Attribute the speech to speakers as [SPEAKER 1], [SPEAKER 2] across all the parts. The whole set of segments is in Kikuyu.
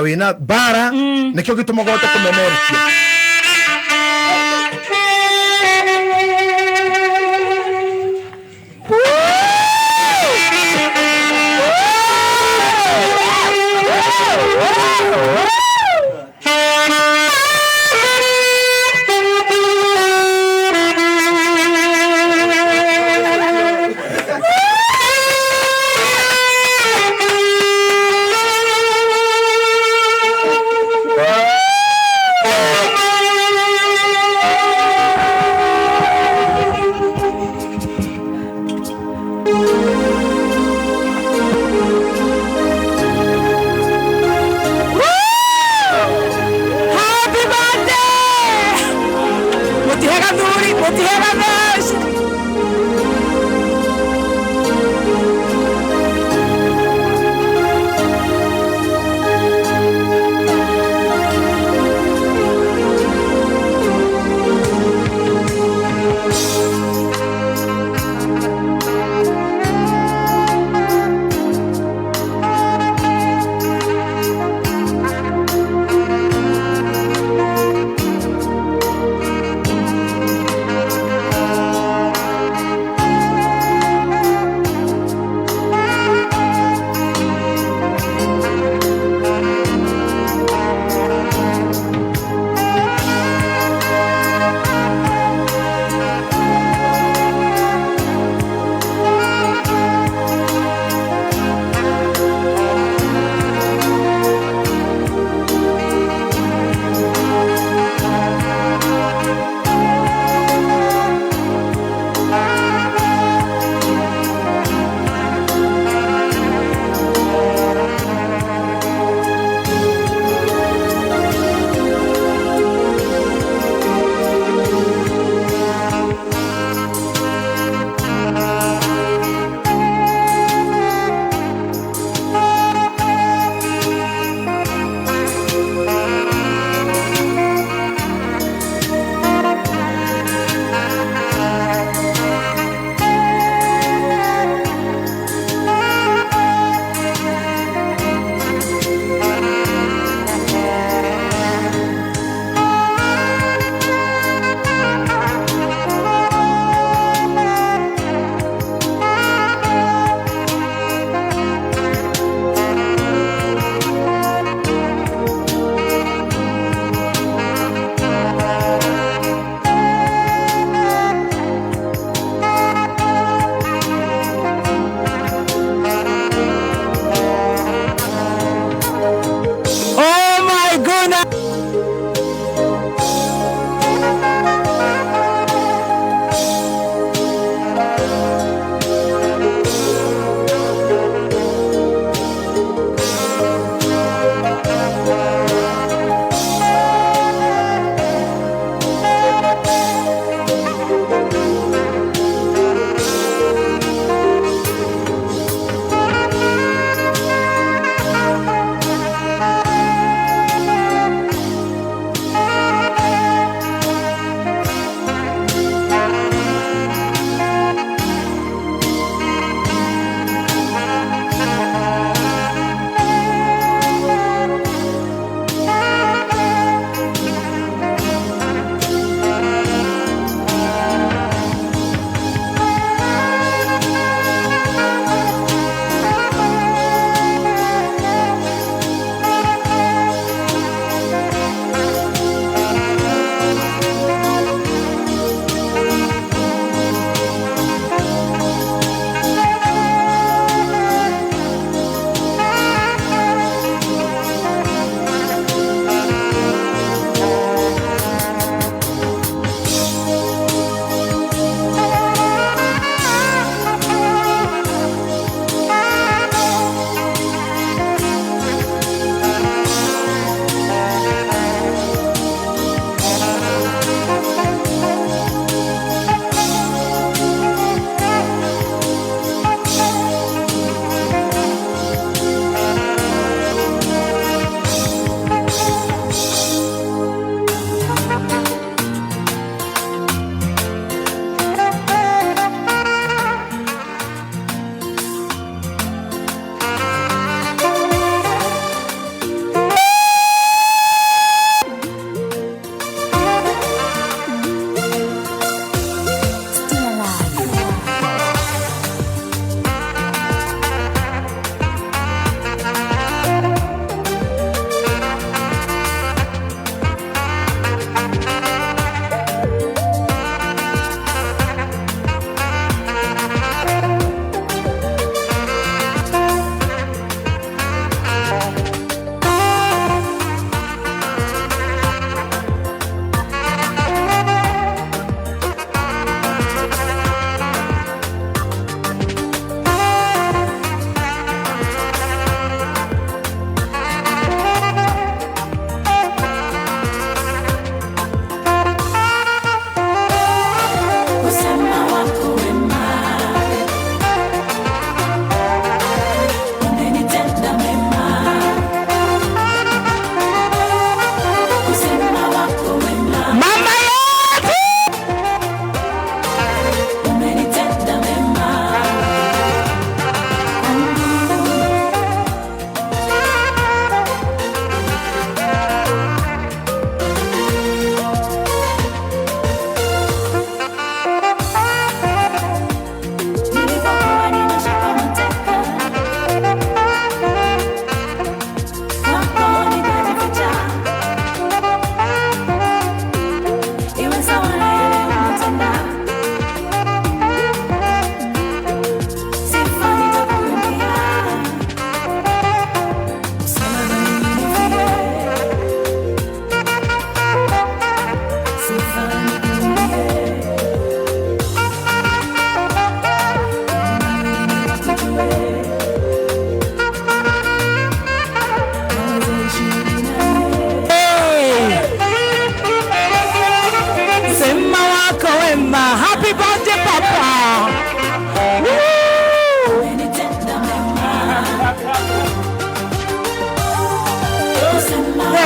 [SPEAKER 1] Wĩna mbara nĩkĩo gĩtũmaga ũhote kũmemerekia.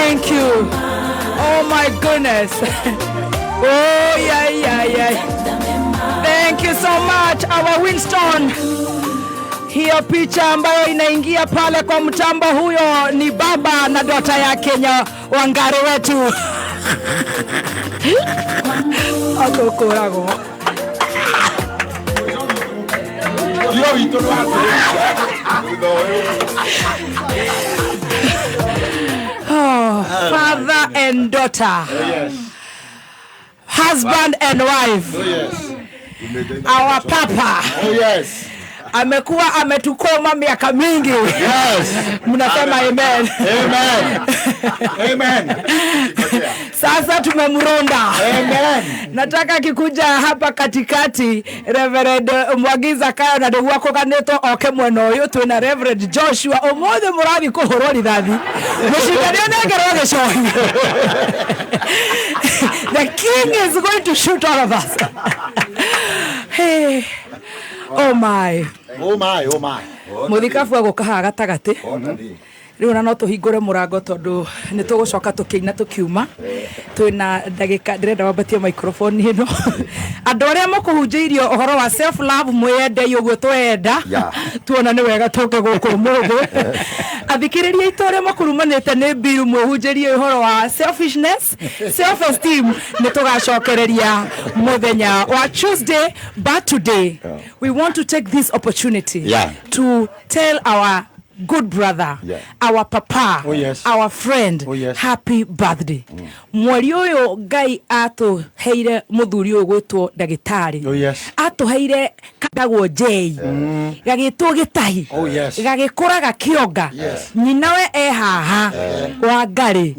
[SPEAKER 2] Thank you. Oh my goodness. Oh yeah. Thank you so much, our Winston. Hiyo picha ambayo inaingia pale kwa mtambo, huyo ni baba na dota yake nya Wangari wetu. Agokorago.
[SPEAKER 1] Ndio witũ nĩ wa
[SPEAKER 2] Oh, father and daughter.
[SPEAKER 1] Yes.
[SPEAKER 2] Husband and wife.
[SPEAKER 1] Oh, yes.
[SPEAKER 2] Our papa.
[SPEAKER 1] Oh, yes.
[SPEAKER 2] Amekuwa ametukoma miaka mingi.
[SPEAKER 1] Yes.
[SPEAKER 2] Mnasema amen.
[SPEAKER 1] Amen. Amen.
[SPEAKER 2] Sasa tumemronda.
[SPEAKER 1] Amen.
[SPEAKER 2] Nataka akikuja hapa katikati, Reverend Mwagiza Kayo na nĩguo akũganĩtwo oke mwena ũyũ, twĩna Reverend Joshua. Ũmũthĩ mũrathiĩ kũhũrwo rithathi, mũcindani anengerwo gĩcohi. The king is going to shoot all of us. Hey. Oh my.
[SPEAKER 1] Oh my, oh my.
[SPEAKER 2] Mũthikabu agũka haha gatagatĩ rĩu, ona no tũhingũre mũrango tondũ nĩ tũgũcoka tũkĩina tũkiuma. Twĩna ndagĩka, ndĩrenda wambatie microphone ĩno. Andũ arĩa mũkũhunjĩirio ũhoro wa self love, mwĩyendei ũguo twenda. Tuona nĩ wega tũke gũkũ ũmũthĩ. Athikĩrĩria aitũ arĩa makũrumanĩte nĩ mbiru, mwĩhunjĩrie ũhoro wa selfishness, self esteem, nĩ tũgacokereria mũthenya wa Tuesday, but today we want to take this opportunity to tell our good brother, our papa,
[SPEAKER 1] Oh, yes.
[SPEAKER 2] our friend,
[SPEAKER 1] Oh, yes.
[SPEAKER 2] happy birthday. Mweri ũyũ Ngai atũheire mũthuri ũyũ gwĩtwo ndagĩtarĩ.
[SPEAKER 1] Oh, yes.
[SPEAKER 2] Atũheire katagwo J, gagĩtwo gĩtahi.
[SPEAKER 1] Oh, yes.
[SPEAKER 2] Gagĩkũra gakĩonga. Nyina we e haha wa Ngarĩ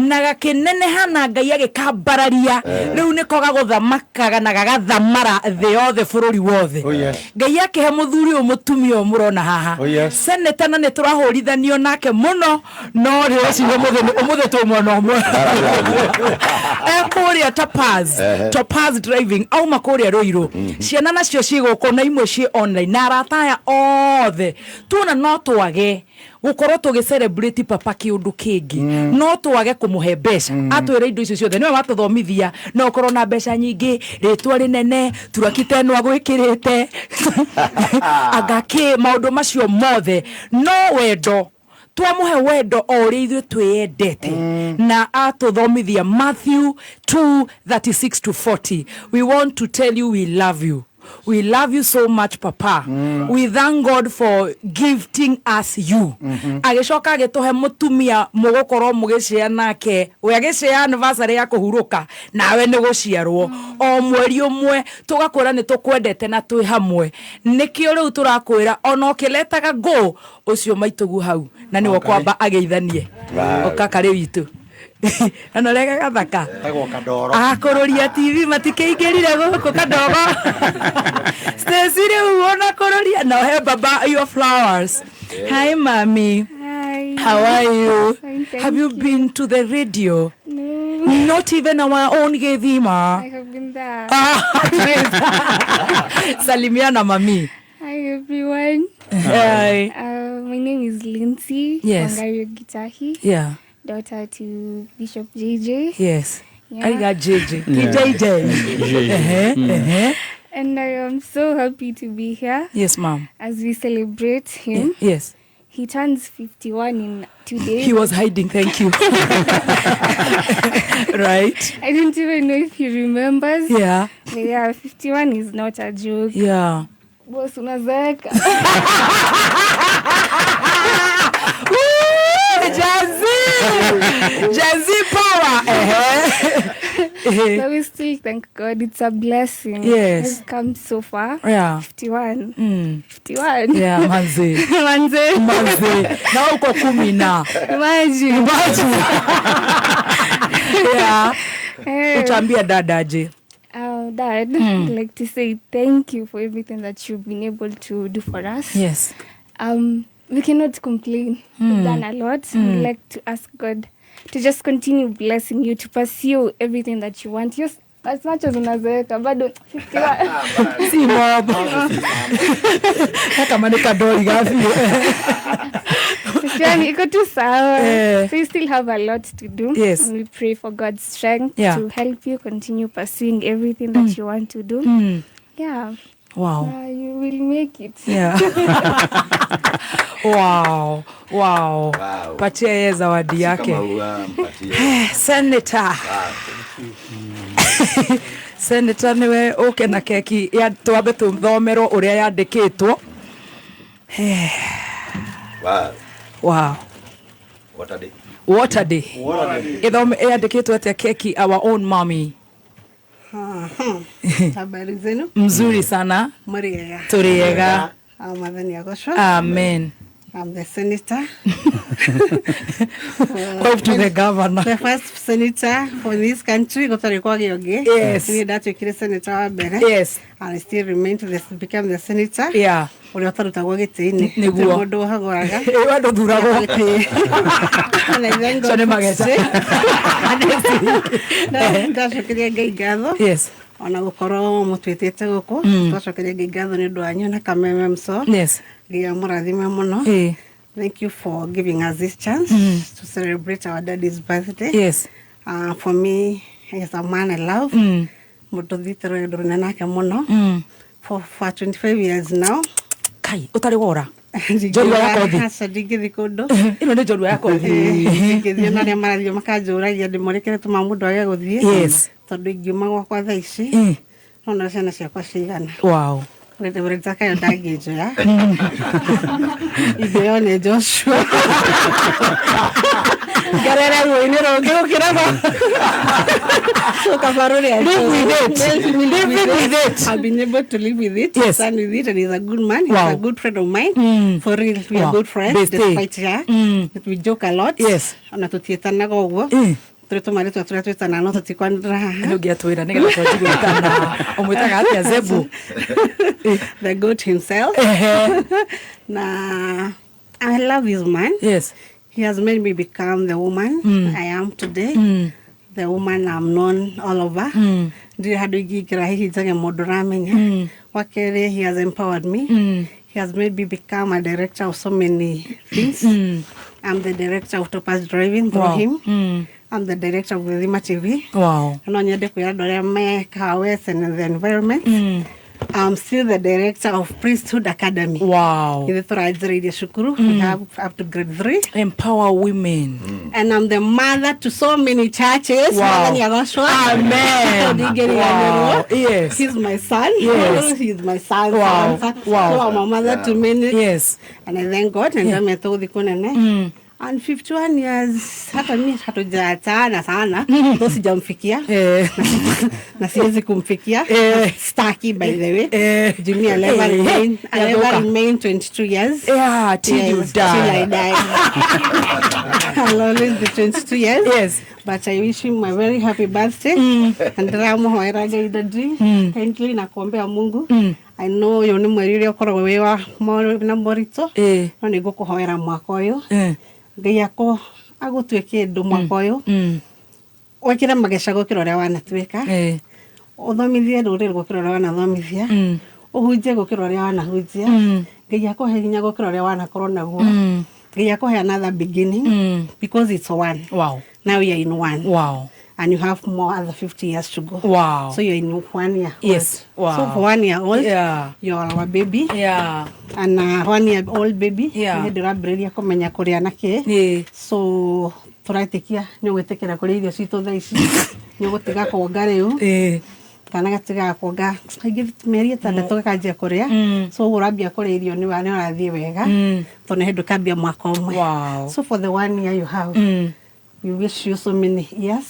[SPEAKER 2] na gakĩneneha na Ngai agĩkambararia, rĩu nĩko gagũthamakaga na gagathamara thĩ yothe, bũrũri wothe.
[SPEAKER 1] Oh, yes.
[SPEAKER 2] Ngai akĩhe mũthuri ũyũ mũtumia ũyũ mũrona haha.
[SPEAKER 1] Oh, yes.
[SPEAKER 2] Seneta, na nĩ tũrahũrithanio nake mũno, no rĩreciria ũmũthĩ twĩ mwena ũmwe. Ekũrĩa Topaz, Topaz Driving, auma kũrĩa Rũirũ. Ciana nacio ciĩ gũkũ na imwe ciĩ online na arata aya othe. Tuona no twage gũkorwo tũgĩ celebrate papa kĩũndũ kĩngĩ, no twage kũmũhe mbeca, atwĩre indo icio ciothe nĩwe watũthomithia. No ũkorwo na mbeca nyingĩ, rĩtwa rĩnene, turakita ĩno agwĩkĩrĩte, anga kĩ, maũndũ macio mothe, no wendo twamũhe wendo o ũrĩa ithuĩ twĩyendete na atũthomithia Matthew 2:36 to 40. We want to tell you we love you. We love you so much, papa. We thank God for gifting us you. Agĩcoka agĩtũhe mũtumia mũgũkorwo mũgĩcĩa nake, we agĩcĩa anniversary ya kũhurũka nawe nĩ gũciarwo o mweri ũmwe, tũgakwĩra nĩ tũkwendete na twĩ hamwe. Nĩkĩo rĩu tũrakwĩra ona ũkĩletaga ngũ ũcio maitũgu hau na nĩwe kwamba ageithanie ũkakarĩ witũ ana rega gathaka.
[SPEAKER 1] Tagwo Kandoro.
[SPEAKER 2] Akũrũria TV matikĩingĩrire gũkũ kadogo. Stacy, rĩu ona kũrũria no he baba your flowers. Hi, mami.
[SPEAKER 3] Hi.
[SPEAKER 2] How are you?
[SPEAKER 3] Fine, thank
[SPEAKER 2] Have you been to the radio?
[SPEAKER 3] No.
[SPEAKER 2] Not even our own Githima?
[SPEAKER 3] I have been there.
[SPEAKER 2] Ah, salimiana mami.
[SPEAKER 3] Hi, everyone.
[SPEAKER 2] Hi.
[SPEAKER 3] My name is Lindsay Wangario Gitahi, daughter to Bishop JJ. Yeah.
[SPEAKER 2] I got JJ. JJ. Ehe.
[SPEAKER 3] And I am so happy to be here
[SPEAKER 2] Yes, ma'am.
[SPEAKER 3] As we celebrate him. He turns 51 in 2 days.
[SPEAKER 2] He was hiding, thank you. Right?
[SPEAKER 3] I don't even know if he remembers. But yeah, 51 is not a joke. Boss, unazeeka.
[SPEAKER 2] Woo! Gen Z! Gen Z power! Ehe.
[SPEAKER 3] But we still thank God. It's a blessing. We've come so far. 51. 51.
[SPEAKER 2] Yeah, manze.
[SPEAKER 3] Manze.
[SPEAKER 2] Manze. Na uko 10 na.
[SPEAKER 3] Imagine.
[SPEAKER 2] Imagine. Yeah.
[SPEAKER 3] Eh,
[SPEAKER 2] Utaambia dada aje?
[SPEAKER 3] Dad, I'd like to say thank you for everything that you've been able to do for us. We cannot complain. We've done a lot. We'd like to ask God to just continue blessing you, to pursue everything that you want. Yes, as much as unazeeka, bado 51.
[SPEAKER 2] Si mob. Kama ni kadoi gafi.
[SPEAKER 3] Yani iko tu sawa.
[SPEAKER 2] Eh.
[SPEAKER 3] So you still have a lot to do.
[SPEAKER 2] Yes.
[SPEAKER 3] And we pray for God's strength to help you continue pursuing everything that you want to do. Yeah.
[SPEAKER 2] Wow.
[SPEAKER 3] You will make it.
[SPEAKER 2] Yeah. Wow. Wow.
[SPEAKER 1] Wow.
[SPEAKER 2] Patia yeye zawadi yake.
[SPEAKER 1] Kama ua, mpatie.
[SPEAKER 2] Senator. Senator niwe uke na keki ya twambe tuthomerwo uria yandikitwo.
[SPEAKER 1] Wow.
[SPEAKER 2] Wow.
[SPEAKER 1] What a day.
[SPEAKER 2] What a day. Ithome yandikitwo atia keki, our own mommy?
[SPEAKER 4] Habari zenu?
[SPEAKER 2] Mzuri sana.
[SPEAKER 4] Muriega?
[SPEAKER 2] Turiega.
[SPEAKER 4] Mwathani agocwo.
[SPEAKER 2] Amen.
[SPEAKER 4] I'm the senator.
[SPEAKER 2] Hope to the governor.
[SPEAKER 4] The first senator for this country, gũtarĩ kwagĩa ũngĩ.
[SPEAKER 2] Yes.
[SPEAKER 4] Niĩ ndatuĩkire senator wa mbere. And I still remain to become the senator. Ũrĩa ũtarutagwo gĩtĩ-inĩ.
[SPEAKER 2] Nĩguo.
[SPEAKER 4] Gũtirĩ mũndũ ũhagũraga.
[SPEAKER 2] Ĩĩ, ndũthuragwo.
[SPEAKER 4] And I thank God
[SPEAKER 2] Cio nĩ
[SPEAKER 4] for
[SPEAKER 2] mageca.
[SPEAKER 4] today. Ndacokeria Ngai ngatho. Ona gũkorwo mũtwĩtĩte gũkũ, twacokeria Ngai ngatho nĩ ũndũ wanyu na kameme mso. Ngai amũrathime mũno. Thank you for giving us this chance to celebrate our daddy's birthday. For me, he's a man I love. Mũndũ thiĩte rũgendo rũnene nake mũno. For 25 years now.
[SPEAKER 2] Kai ũtarĩ wora njorua ya kothi.
[SPEAKER 4] Aca, ndingĩthiĩ kũndũ.
[SPEAKER 2] Ĩno nĩ njorua ya kothi.
[SPEAKER 4] Ndingĩthiĩ, na arĩa marathiĩ makanjũragia ndĩmũrĩkĩre tũma mũndũ age gũthiĩ. Tondũ ingiuma gwakwa thaa ici, no ciana ciakwa cigana. Rĩtakayo ndangĩnjoya, ingĩoywo nĩ Joshua ngerere ruo-inĩ rũngĩ gũkĩra so kaba rũrĩa.
[SPEAKER 2] Live with it. Living with it.
[SPEAKER 4] I've been able to live with it, stand with it, and he's a good man. He's a good friend of mine. For real, we are good friends.
[SPEAKER 2] Bestie.
[SPEAKER 4] Despite, yeah, we joke a lot. Ona tutiĩtanaga ũguo. Tũrĩ tũmarĩtwa tũrĩa twĩtanaga no tũtikwanĩrĩra haha.
[SPEAKER 2] Nĩ ũngĩatwĩra nĩgetha twanjie gwĩtana. Ũmwĩtaga atĩa, Zebu?
[SPEAKER 4] The goat himself. Na I love this man. He has made me become the woman I am today. The woman I'm known all over. Ndirĩ handũ ingĩingĩra hihi njage mũndũ ũramenya. Wa kerĩ, he has empowered me. He has made me become a director of so many things. I'm the director of Topaz Driving through him. I'm the director of Githima TV. No nyende kwĩra andũ arĩa me Kahawa West and the environment. I'm still the director of Priesthood Academy. Ithuĩ tũranjĩrĩirie cukuru. We have up to grade 3.
[SPEAKER 2] Empower women.
[SPEAKER 4] And I'm the mother to so many churches. Mwathani agocwo.
[SPEAKER 2] Amen.
[SPEAKER 4] Ndingĩriganĩrwo. He's my son. He's my son. Son. So I'm a mother to many. And I thank God. And ndametwo gũthiĩ kũnene. And 51 years, hata mi hatujaachana sana, so sijamfikia na siwezi kumfikia. Staki, by the way. Jimmy, I'll ever remain, I'll ever
[SPEAKER 2] Yathũka.
[SPEAKER 4] remain 22 years.
[SPEAKER 2] Yeah, till you
[SPEAKER 4] Yes, till
[SPEAKER 2] die.
[SPEAKER 4] I die. I'll always be 22 years. But I wish him a very happy birthday. And ndĩramũhoera Ngai daddy. Kindly na kuombea Mungu. I know ũyũ nĩ mweri ũrĩa ũkoragwo wĩ wa na moritũ. No nĩ ngũkũhoera mwaka ũyũ. Ngai akũ agũtue kĩndũ mwaka ũyũ. Wĩkĩre mageca gũkĩra ũrĩa wanatuĩka. Ũthomithie rũrĩrĩ gũkĩra ũrĩa wanathomithia. Ũhunjie gũkĩra ũrĩa wanahunjia. Ngai akũhe hinya gũkĩra ũrĩa wanakorwo naguo. Ngai akũhe another beginning because it's one. Now you're in one. And you have more other 50 years to go. So you're in 1 year old. So for 1 year old, you're our baby. And 1 year old baby, nĩ hĩndĩ ũrambĩrĩria kũmenya kũrĩa na kĩ. So tũretĩkia nĩ ũgwĩtĩkĩra kũrĩa irio citũ thaa ici, nĩ ũgũtiga kuonga rĩu. Kana gatigaga kuonga kaingĩ mĩeri 6 gakanjia kũrĩa. So ũguo ũrambia kũrĩa irio nĩ ũrathiĩ wega tondũ nĩ hĩndĩ ũkambia mwaka ũmwe. So for the one year you have, we wish you so many years.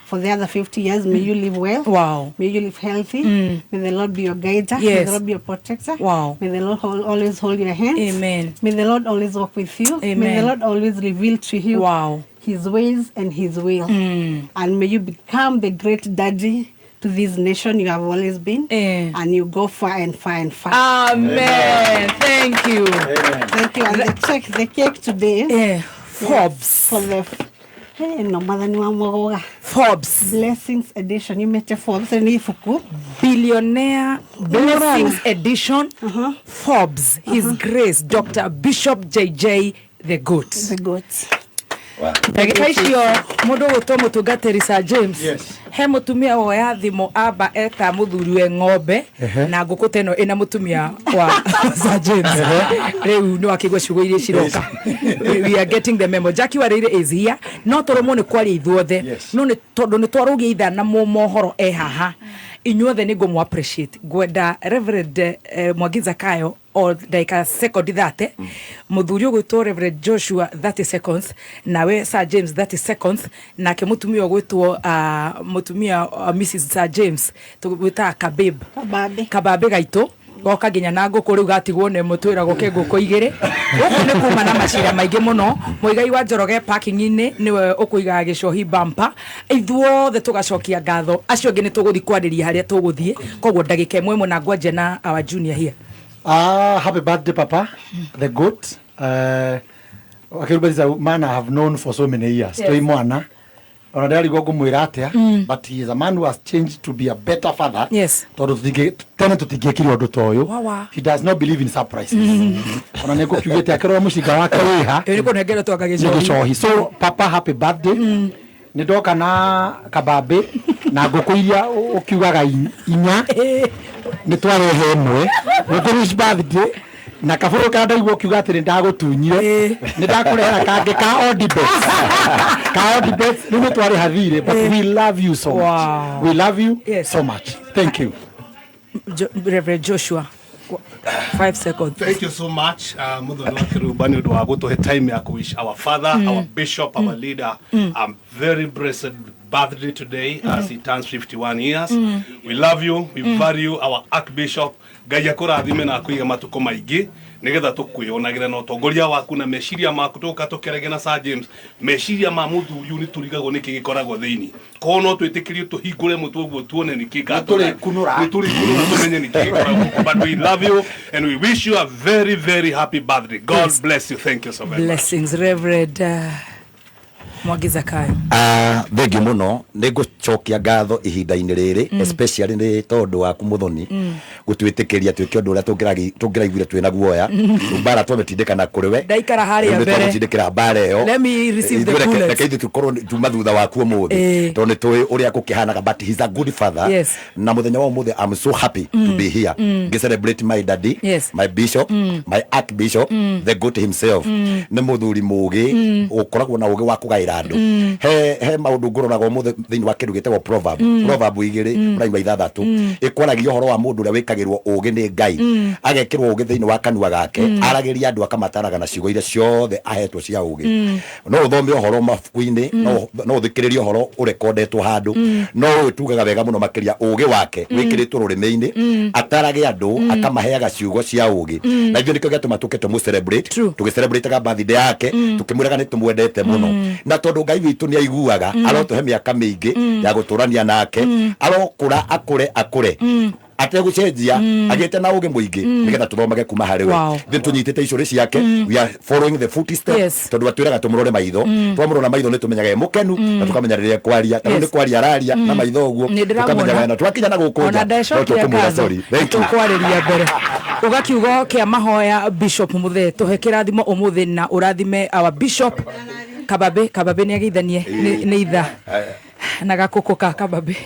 [SPEAKER 4] For the other 50 years, may you live well. May you live healthy. May the Lord be your guide. May the Lord be your protector. May the Lord always hold your hands.
[SPEAKER 2] Amen.
[SPEAKER 4] May the Lord always walk with you. May
[SPEAKER 2] Amen.
[SPEAKER 4] the Lord always reveal to you his ways and his will. And may you become the great daddy to this nation you have always been. And you go far and far and far.
[SPEAKER 2] Amen. Thank you.
[SPEAKER 1] Amen.
[SPEAKER 4] Thank you. And the cake today.
[SPEAKER 2] Forbes.
[SPEAKER 4] For the hey, no mwathani wa mũgũga.
[SPEAKER 2] Forbes.
[SPEAKER 4] Blessings edition yumĩte Forbes, nĩ ibuku.
[SPEAKER 2] Billionaire Blessings Edition. Forbes. His Grace Dr. Bishop JJ The goat.
[SPEAKER 4] The goat.
[SPEAKER 2] Ndagĩka icio mũndũ ũgwĩtwo mũtungatĩri Sir James.
[SPEAKER 1] Yes.
[SPEAKER 2] He mũtumia woya thimũ amba eta mũthuri we ng'ombe na ngũkũ ta ĩno ĩna mũtumia wa Sir James. Rĩu nĩ wakĩigua ciugo iria ciroka. We are getting the memo. Jackie Wareire is here. No tũrũmwo nĩ kwaria ithuothe.
[SPEAKER 1] Yes.
[SPEAKER 2] No nĩ tondũ nĩ twarũgia ithaa na mohoro e haha, inyuothe nĩ ngũmũ appreciate. Ngwenda Reverend Mwangi Zakayo o ndagĩka sekondi 30, mũthuri ũgwĩtwo Reverend Joshua 30 seconds, nawe Sir James 30 seconds, nake mũtumia ũgwĩtwo mũtumia Mrs Sir James tũgwĩtaga Kabib.
[SPEAKER 4] Kababe.
[SPEAKER 2] Kabambe gaitũ goka nginya na ngũkũ rĩu gatigwo nĩ mũtwĩragwo ke ngũkũ igĩrĩ gũkũ nĩ kuma na macira maingĩ mũno. Mũigai wa Njoroge parking-inĩ nĩwe ũkũigaga gĩcohi bampa. Ithuothe tũgacokia ngatho, acio angĩ nĩ tũgũthiĩ kwarĩria harĩa tũgũthiĩ, koguo ndagĩka ĩmwe ĩmwe na ngwanja na our junior here.
[SPEAKER 5] Ah, happy birthday, Papa, the goat. Akiruba is a man I have known for so many years. Yes. Toi mwana. Ona ndĩrarigwo ngũmwĩra atĩa, but he is a man who has changed to be a better father. Tondũ tene tũtingĩekire ũndũ ta ũyũ.
[SPEAKER 2] Wawa.
[SPEAKER 5] He does not believe in surprises. Ona nĩ ngũkiugĩte akĩrora mũcinga wake wĩha.
[SPEAKER 2] Ĩyo nĩ kũnengera twanga
[SPEAKER 5] nĩ
[SPEAKER 2] gĩcohi.
[SPEAKER 5] Gĩcohi. So Papa, happy birthday. Nĩ ndoka na kabambe na ngũkũ iria ũkiugaga inya nĩ twarehe ĩmwe ngũkũ wish birthday na kabũrũ karĩa ndaigua ũkiuga atĩ nĩ ndagũtunyire, nĩ ndakũrehera kangĩ ka Odibet, ka Odibet. Rĩu nĩ twarĩha thirĩ, but we love you so much. We love you so much. Thank you.
[SPEAKER 2] Reverend Joshua, 5 seconds.
[SPEAKER 6] Thank you so much, Muthoni wa Kiruba, nĩ ũndũ wa gũtũhe time ya kũ-wish our father, our bishop, our leader, a very blessed birthday today as he turns 51 years. We love you, we value our archbishop. Ngai akũrathime na akũige matukũ maingĩ nĩgetha tũkwĩonagĩra na ũtongoria waku na meciria maku tũka tũkĩaragia na Sir James. Meciria ma mũthuri ũyũ nĩ tũrigagwo nĩkĩ gĩkoragwo thĩinĩ, koguo no twĩtĩkĩrie tũhingũre mũtwe ũguo tuone nĩkĩ.
[SPEAKER 5] Nĩtũrĩkunũra.
[SPEAKER 6] Nĩtũrĩkunũra tũmenye nĩkĩ gĩkoragwo, but we love you and we wish you a very, very happy birthday. God bless you. Thank you so very much.
[SPEAKER 2] Blessings. Reverend Mwangi Zakayo.
[SPEAKER 1] Ah, thengiũ mũno. Nĩ ngũcokia ngatho ihinda-inĩ rĩrĩ, especially nĩ tondũ waku Mũthoni gũtwĩtĩkĩria twĩke ũndũ ũrĩa tũngĩraiguire twĩna guoya. Rĩu mbara twamĩtindĩka kũrĩ we.
[SPEAKER 2] Ndaikara harĩa
[SPEAKER 1] Rĩu nĩ
[SPEAKER 2] mbere.
[SPEAKER 1] twagũtindĩkĩra mbara ĩyo.
[SPEAKER 2] Let me receive the
[SPEAKER 1] Ithuĩ
[SPEAKER 2] bullets.
[SPEAKER 1] reke ithuĩ tũkorwo tuma thutha waku ũmũthĩ tondũ nĩ tũĩ ũrĩa gũkĩhanaga, but he's a good father. Na mũthenya wa ũmũthĩ I'm so happy to be here ngĩ celebrate my daddy, my bishop, my archbishop, the goat himself. Nĩ mũthuri mũgĩ ũkoragwo na ũgĩ wa kũgaĩra andũ. He maũndũ ngũroraga ũmũthĩ thĩinĩ wa kĩndũ gĩtagwo proverb, proverb 2 mũraini wa 6, ĩkwaragia ũhoro wa mũndũ ũrĩa wĩkagĩrwo ũgĩ nĩ Ngai, agekĩrwo ũgĩ thĩinĩ wa kanua gake, aragĩria andũ akamataraga na ciugo iria ciothe ahetwo cia ũgĩ. No ũthome ũhoro mabuku-inĩ, no ũthikĩrĩrie ũhoro ũrekondetwo handũ, no ũyũ tugaga wega mũno makĩria ũgĩ wake wĩkĩrĩtwo rũrĩmĩ-inĩ, atarage andũ akamaheaga ciugo cia ũgĩ, na ithuĩ nĩkĩo gĩatũma tũke tũmũ celebrate. Tũgĩcelebrataga birthday yake tũkĩmwĩraga nĩ tũmwendete mũno, na tondũ Ngai witũ nĩ aiguaga, arotũhe mĩaka mĩingĩ ya gũtũrania nake, arokũra akũre akũre ategũcenjia, agĩte na ũgĩ mũingĩ nĩgetha tũthomage kuma harĩ we. Ithuĩ tũnyitĩte icũrĩ ciake, we are following the footsteps, tondũ atwĩraga tũmũrore maitho. Twamũrora maitho nĩ tũmenyaga e mũkenu na tũkamenya rĩrĩa ekwaria. Ta rĩu nĩ kwaria araria na maitho ũguo,
[SPEAKER 2] Nĩ ndĩramuona.
[SPEAKER 1] tũkamenya wena twakinya na gũkũ
[SPEAKER 2] Ona
[SPEAKER 1] nja no
[SPEAKER 2] ndecokia
[SPEAKER 1] tũkũmwĩra
[SPEAKER 2] ngatho.
[SPEAKER 1] sorry. Thank you.
[SPEAKER 2] Tũkwarĩria mbere uga kiugo kĩa mahoya. Bishop Muthe, tũhe kĩrathimo ũmũthĩ na ũrathime our bishop. Kababe, Kababe nĩ ageithanie nĩ itha na gakũkũ ka Kababe.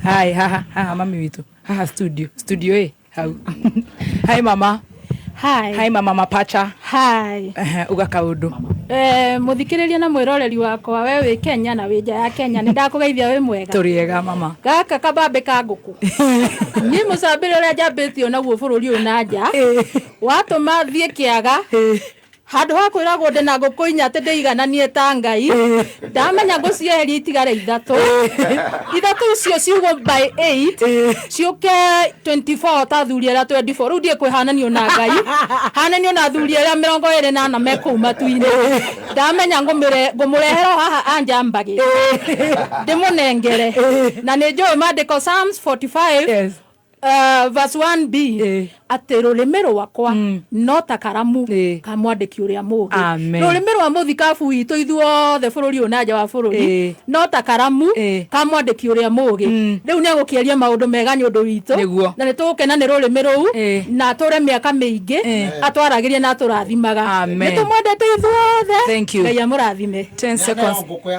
[SPEAKER 2] Hai, haha haha mami witũ haha studio, studio ĩ hau. Hi mama.
[SPEAKER 7] Hi.
[SPEAKER 2] Hi mama mapacha.
[SPEAKER 7] Hi.
[SPEAKER 2] Ehe, uga kaũndũ.
[SPEAKER 7] Muthikiriria na mwiroreri wakwa, we wi Kenya na wi nja ya Kenya, ni ndakugeithia. Wi mwega?
[SPEAKER 2] Tũrĩ ega mama.
[SPEAKER 7] Gaka kabambe ka ngũkũ niĩ mũcambĩre ũrĩa njambĩtio naguo bũrũri ũyũ na nja watũma thiĩ kĩaga handũ ha kwĩragwo ndĩ na ngũkũ inya atĩ ndĩigananie ta Ngai, ndamenya ngũcieheria itigare ithatũ. Ithatũ icio ciugwo by 8 ciũke 24 ta athuri arĩa 24. Rĩu ndiĩ kwĩhananio na Ngai, hananio na athuri arĩa 24 me kũu matu-inĩ. Ndamenya ngũmũrehera o haha anjambagĩ ndĩmũnengere, na nĩ njũĩ mandĩko Psalms 45
[SPEAKER 2] Yes.
[SPEAKER 7] Verse 1b. Atĩ rũrĩmĩ rwakwa no ta karamu ka mwandĩki ũrĩa mũũgĩ.
[SPEAKER 2] Amen.
[SPEAKER 7] Rũrĩmĩ rwa mũthikabu witũ ithuothe bũrũri ũyũ na nja wa bũrũri no ta karamu ka mwandĩki ũrĩa mũũgĩ. Rĩu nĩ egũkĩaria maũndũ mega nĩ ũndũ witũ.
[SPEAKER 2] Nĩguo.
[SPEAKER 7] Na nĩ tũgũkena nĩ rũrĩmĩ rũu na atũre mĩaka mĩingĩ atwaragĩrie na atũrathimaga.
[SPEAKER 2] Amen.
[SPEAKER 7] Nĩ tũmwendete ithuothe.
[SPEAKER 2] Thank you.
[SPEAKER 7] Ngai amũrathime.
[SPEAKER 2] 10 seconds.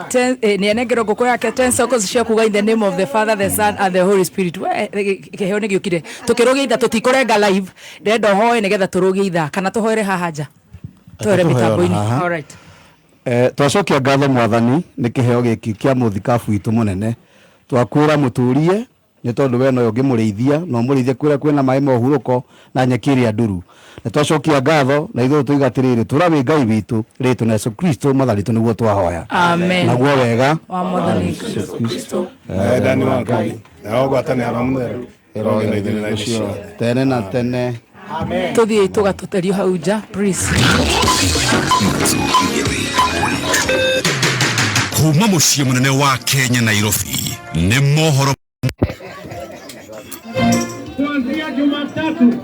[SPEAKER 2] 10 nĩ anengerwo ngũkũ yake 10 seconds cia kuga in the name of the Father, the Son and the Holy Spirit. We kĩheo nĩ gĩũkire. Tũkĩrũgia ithaa tũtikũrenga live. Ndĩrenda ũhoe nĩgetha tũrũgie ithaa kana tũhoere haha nja. Tũhoere
[SPEAKER 8] Tũhoere
[SPEAKER 2] mĩtambo-inĩ.
[SPEAKER 8] haha.
[SPEAKER 2] All right.
[SPEAKER 8] Twacokia ngatho mwathani nĩ kĩheo gĩkĩ kĩa mũthikabu witũ mũnene. Twakwĩra mũtũrie nĩ tondũ we nowe ũngĩmũrĩithia na ũmũrĩithie kũrĩa kwĩna maĩ ma ũhurũko na nyeki ĩrĩa nduru. Nĩ twacokia ngatho na ithuĩ tũiga atĩrĩrĩ, tũra wĩ Ngai witũ rĩtwa na Yesu Kristo mwathani witũ nĩguo twahoya.
[SPEAKER 2] Amen.
[SPEAKER 8] Naguo wega
[SPEAKER 2] wa mwathani Yesu Kristo
[SPEAKER 6] Wendani wa Ngai na ũgwatanĩro wa Mũtheru ĩrogĩa na ithuĩ na ithuĩ ciothe.
[SPEAKER 8] Tene na tene.
[SPEAKER 2] Tũthiĩ tũgatũterio hau nja please.
[SPEAKER 9] Kuma mũciĩ mũnene wa Kenya Nairobi nĩ mohoro.
[SPEAKER 10] Kuanzia Jumatatu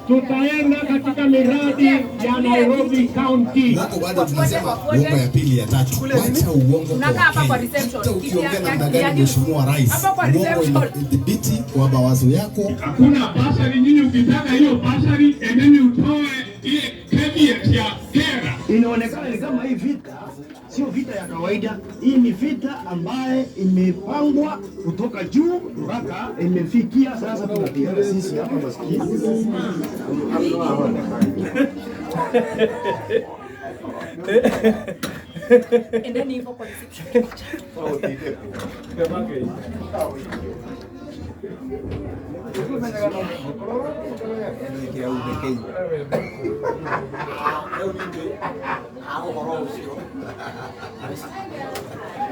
[SPEAKER 10] tutaenda katika miradi ya Nairobi County.
[SPEAKER 11] Huko bado tunasema uongo ya pili ya tatu. Wacha uongo kwa
[SPEAKER 2] Unakaa hapa kwa
[SPEAKER 11] Wakenya.
[SPEAKER 2] reception.
[SPEAKER 11] Hata ukiongea namna gani Mheshimiwa Rais,
[SPEAKER 2] Hapa kwa
[SPEAKER 11] uongo
[SPEAKER 2] reception.
[SPEAKER 11] inadhibiti kwa mawazo yako.
[SPEAKER 10] Hakuna basari, nyinyi ukitaka hiyo basari endeni utoe ile caveat ya kera.
[SPEAKER 12] Inaonekana ni kama hii vita sio vita ya kawaida. Hii ni vita ambaye imepangwa kutoka juu mpaka imefikia sasa, tunapigana sisi hapa maskini.
[SPEAKER 2] Endeni hivyo kwa reception.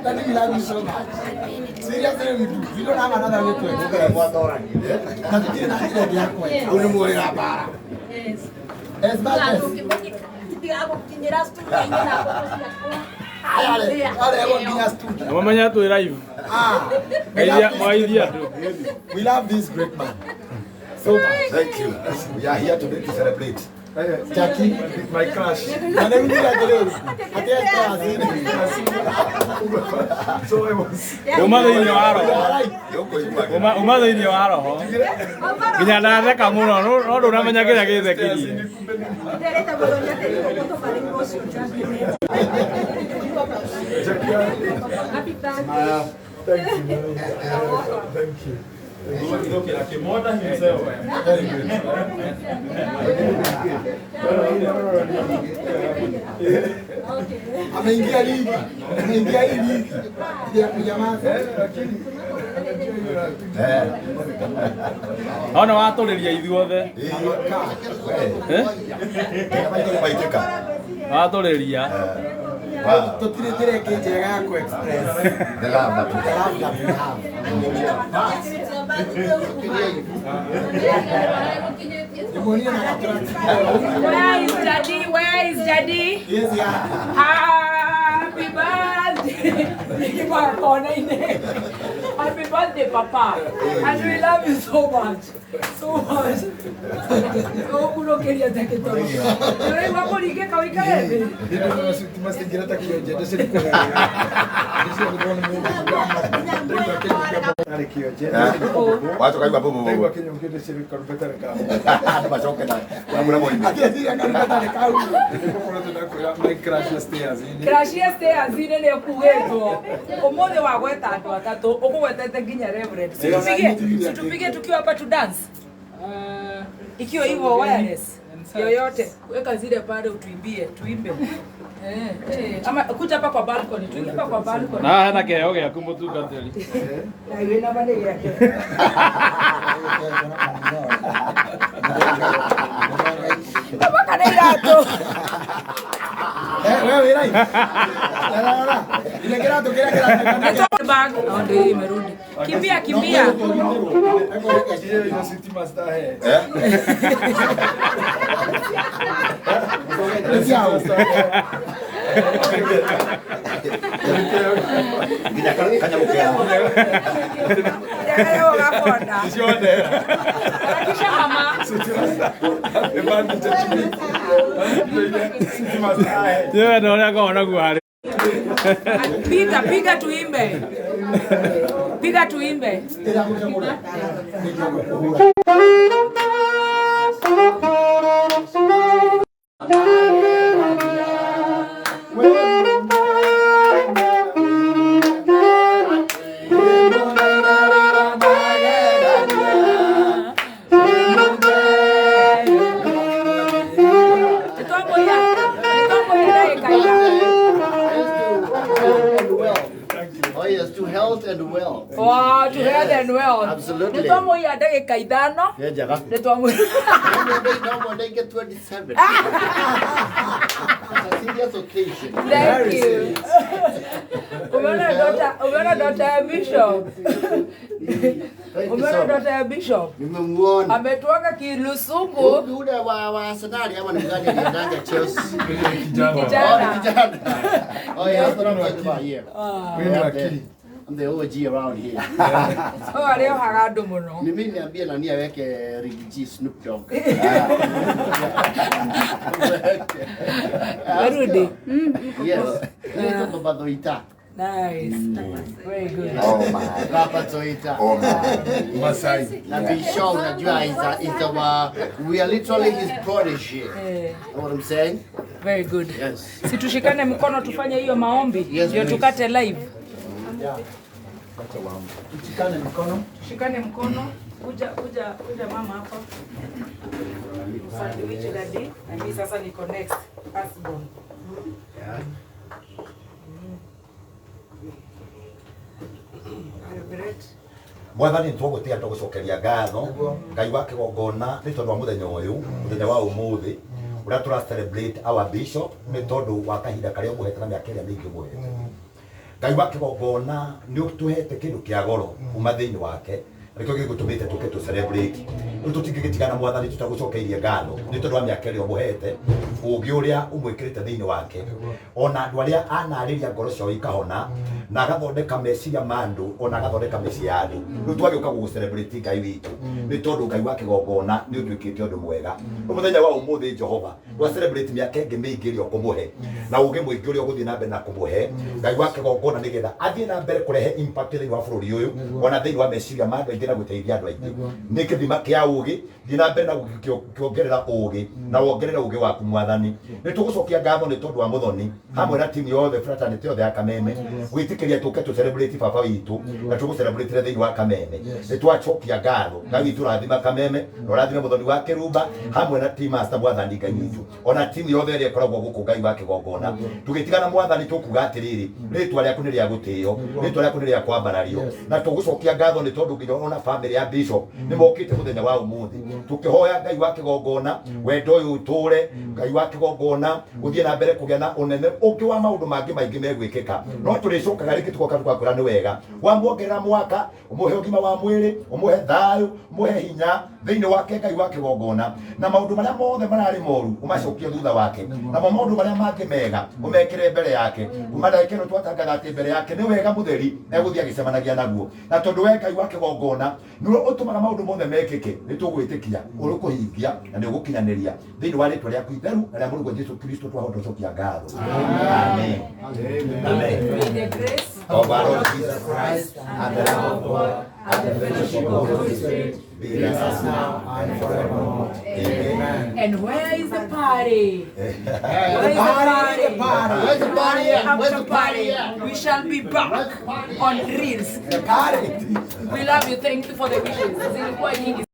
[SPEAKER 11] Daddy, we love you so much. Seriously, we do. We don't have another way to express. Na tutire na njĩra ĩngĩ ya kwenda. Hau nĩ muorĩra mbara. As much as Arehwo nginya studio.
[SPEAKER 13] Namamenya twĩ live.
[SPEAKER 11] Ah, we
[SPEAKER 13] Mwaithia
[SPEAKER 11] love this
[SPEAKER 13] mwaithia
[SPEAKER 11] great
[SPEAKER 13] andũ.
[SPEAKER 11] man. We love this great man so much.
[SPEAKER 1] Thank you. We are here today to celebrate.
[SPEAKER 11] Jackie, my crush. Na nĩ ngwĩra atĩrĩrĩ, atĩ So I was.
[SPEAKER 13] Uma thĩinĩ wa roho. Uma thĩinĩ wa roho. Nginya ndatheka mũno no ndũramenya kĩrĩa gĩthekirie.
[SPEAKER 11] Thank you. Thank you. Very good. Ameingia ligi. Ameingia hii ligi ya kunyamaza.
[SPEAKER 13] Ona watũrĩria ithuothe. Eh? Watũrĩria.
[SPEAKER 11] Tutire njĩra ĩngĩ njega ya ku express
[SPEAKER 1] The love that we
[SPEAKER 11] the love that we have. Nimuonie na
[SPEAKER 2] Where is Daddy? Where is Daddy?
[SPEAKER 11] Yes, yeah.
[SPEAKER 2] Happy birthday. Nikiwa kona ine. Happy birthday, Papa. And we love you so much. So much. Ũkũrũkĩria ta kĩtoro. Ũraigua kũringĩka ũikare thĩ?
[SPEAKER 1] Wacho kaigua bu bu bu. Andũ macoke na wamura moime.
[SPEAKER 2] Crash stairs-inĩ nĩ ũkugĩtwo ũmũthĩ wagweta andũ atatũ ũkũgwetete nginya reverend. Situpigie, situpigie tukiwa hapa tu dance. Ikiwa hivyo wireless yoyote weka zile pale utuimbie tuimbe. Ama kuja hapa kwa balcony, tuingie hapa kwa balcony.
[SPEAKER 13] Na hena kĩheo gĩaku mũtungatĩri.
[SPEAKER 2] Na iwe na bade yake. Baba kana iratũ.
[SPEAKER 11] Wewe wĩ live. Rora. Ile kĩratũ kĩrĩa kĩratũ.
[SPEAKER 2] Bag. Oh, ndio hiyo imerudi. Kimbia kimbia.
[SPEAKER 1] Nginya kanyamũ kea.
[SPEAKER 2] Kanyamũ ga bonda. Harakisha mama.
[SPEAKER 13] Yeye ndo ũrĩa naguo harĩ.
[SPEAKER 2] Piga, piga tuimbe. Piga tuimbe.
[SPEAKER 11] Oh yes, to health and wealth.
[SPEAKER 2] Wow, to health and wealth.
[SPEAKER 11] Absolutely.
[SPEAKER 2] Nĩtwamũiya ndagĩka ithano.
[SPEAKER 11] Nĩ njega.
[SPEAKER 2] Nĩtwamũiya.
[SPEAKER 11] No more, they get 27. It's a serious occasion.
[SPEAKER 2] Thank you. Umeona daughter ya Bishop? Umeona daughter ya Bishop?
[SPEAKER 11] Nimemuona.
[SPEAKER 2] Ametuanga kilusungu.
[SPEAKER 11] Yule wa Arsenal ama ni mgani aliendanga Chelsea?
[SPEAKER 2] Kijana.
[SPEAKER 11] Oh, kijana. Oh yeah, that's what I'm talking about here. I'm the OG around here.
[SPEAKER 2] Oh, arĩohaga andũ mũno.
[SPEAKER 11] Mimi niambie nani aweke Riggy G Snoop Dogg.
[SPEAKER 2] Warudi.
[SPEAKER 11] Yes. Nito Baba Thoita.
[SPEAKER 2] Nice. Very good.
[SPEAKER 11] Oh my. Baba Thoita.
[SPEAKER 1] Oh my.
[SPEAKER 11] Masai. Na Bishop unajua is our, we are literally his protege. Know what I'm saying?
[SPEAKER 2] Very good.
[SPEAKER 11] Yes.
[SPEAKER 2] Si tushikane mkono tufanye hiyo maombi
[SPEAKER 11] Yes,
[SPEAKER 2] ndio
[SPEAKER 11] please.
[SPEAKER 2] tukate live.
[SPEAKER 11] Yeah. Tushikane mkono.
[SPEAKER 2] Tushikane mkono. Kuja kuja kuja mama hapa. Sandwich daddy. Na mimi sasa niko next. Firstborn.
[SPEAKER 11] Yeah.
[SPEAKER 2] Celebrate.
[SPEAKER 1] Mwathani twagũtĩa tũgũcokeria ngatho Ngai wa kĩgongona nĩ tondũ wa mũthenya ũyũ, mũthenya wa ũmũthĩ ũrĩa tũra celebrate our bishop nĩ tondũ wa kahinda karĩa ũmũhete na mĩaka ĩrĩa mĩingĩ ũmũhete. Ngai wa kĩgongona nĩ ũtũhete kĩndũ kĩa goro kuma thĩinĩ wake nĩkĩo gĩgũtũmĩte tũke tũ celebrate. Rĩu tũtingĩgĩtigana Mwathani tũtagũcokeirie ngatho nĩ tondũ wa mĩaka ĩrĩa ũmũhete, ũũgĩ ũrĩa ũmwĩkĩrĩte thĩinĩ wake, ona andũ arĩa anarĩria ngoro ciao ikahona na agathondeka meciria ma andũ ona agathondeka mĩciĩ ya andũ. Rĩu twagĩũka gũgũ celebrate Ngai witũ nĩ tondũ Ngai wa kĩgongona nĩ ũtuĩkĩte ũndũ mwega. Rĩu mũthenya wa ũmũthĩ Jehova twa celebrate mĩaka ĩngĩ mĩingĩ ĩrĩa ũkũmũhe na ũũgĩ mũingĩ ũrĩa ũgũthiĩ na mbere na kũmũhe Ngai wa kĩgongona nĩgetha athiĩ na mbere kũrehe impact thĩinĩ wa bũrũri ũyũ ona thĩinĩ wa meciria ma andũ aingĩ na gũteithia andũ aingĩ. Nĩ kĩthima kĩa ũũgĩ, thiĩ na mbere na kuongerera ũũgĩ na wongerere ũũgĩ waku Mwathani. Nĩ tũgũcokia ngatho nĩ tondũ wa Mũthoni hamwe na timu yothe fraternity yothe ya Kameme gwĩtĩkĩria tũke tũ celebrate baba witũ na tũgũ celebrate thĩinĩ wa Kameme. Nĩ twacokia ngatho Ngai witũ rathima Kameme na ũrathime Mũthoni wa Kĩrumba hamwe na team master Mwathani Ngai witũ ona timu yothe ĩrĩa ĩkoragwo gũkũ Ngai wa kĩgongona. Tũgĩtigana Mwathani tũkuga atĩrĩrĩ, rĩtwa rĩaku nĩ rĩa gũtĩo, rĩtwa rĩaku nĩ rĩa kwambarario, na tũgũcokia ngatho nĩ tondũ nginya ona family ya Bishop nĩ mokĩte mũthenya wa ũmũthĩ tũkĩhoya Ngai wa kĩgongona wendo ũyũ ũtũre Ngai wa kĩgongona ũthiĩ na mbere kũgĩa na ũnene ũngĩ wa maũndũ mangĩ maingĩ megwĩkĩka. No tũrĩcokaga rĩngĩ tũgoka tũgakwĩra nĩ wega wamuongerera mwaka, ũmũhe ũgima wa mwĩrĩ, ũmũhe thayũ, ũmũhe hinya thĩinĩ wake Ngai wa kĩgongona, na maũndũ marĩa mothe mararĩ moru ũmacokie thutha wake, namo maũndũ marĩa mangĩ mega ũmekĩre mbere yake. Kuma ndagĩka ĩno twatangatha atĩ mbere yake nĩ wega mũtheri egũthiĩ agĩcemanagia naguo, na tondũ we Ngai wa kĩgongona nĩwe ũtũmaga maũndũ mothe mekĩke, nĩ tũgwĩtĩkia ũrĩkũhingia na nĩ ũgũkinyanĩria thĩinĩ wa rĩtwa rĩaku itheru na rĩa Mũrũguo Jesũ Kristo twahota gũcokia ngatho. Amen. Amen.
[SPEAKER 2] May the grace
[SPEAKER 1] of our Lord Jesus Christ and the love of God and the fellowship of the Holy Spirit be with us now and forevermore. Amen.
[SPEAKER 2] And where is the party? Where is the party?
[SPEAKER 11] Where's the party at? Where's the
[SPEAKER 2] After party?
[SPEAKER 11] party at?
[SPEAKER 2] We shall be back on Reels.
[SPEAKER 1] The party.
[SPEAKER 2] We love you. Thank you for the wishes. Zilikuwa nyingi.